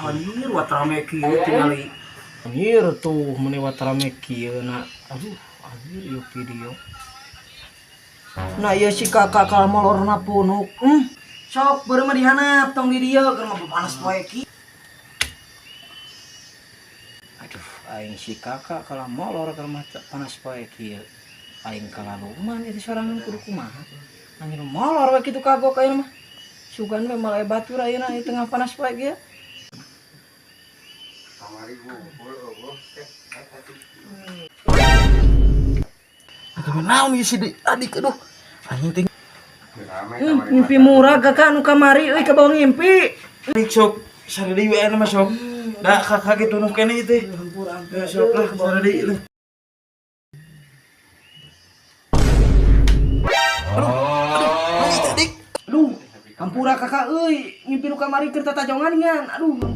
Anjir, wat rame kieu tingali. Anjir tuh meuni wat rame kieu na. Aduh, anjir ieu video. Nah, ieu si kakak kalah molorna punuk. Sok beureum mah dihanap tong di dieu keur mah panas poe kieu. Aduh, aing si kakak kalah molor keur mah panas poe kieu. Aing kalah luman itu sorangan kudu kumaha. Anjir molor we kitu kagok ayeuna mah. Sugan we malah batur ayeuna di tengah panas poe kieu. Kamari ngumpul eueuh teh eta teh. Aduh, naon ieu si adik, aduh. Anjing ting Rame. Ngimpi murah kakak nu kamari euy kabawa ngimpi. Adik sok sare deui we mah sok. Da kakak gitu nu kene ieu teh. Ya sok lah sare deui lah. Aduh, aduh, adik. Aduh, hampura kakak euy, ngimpi nu kamari keur tatajongan ngan. Aduh, hampura.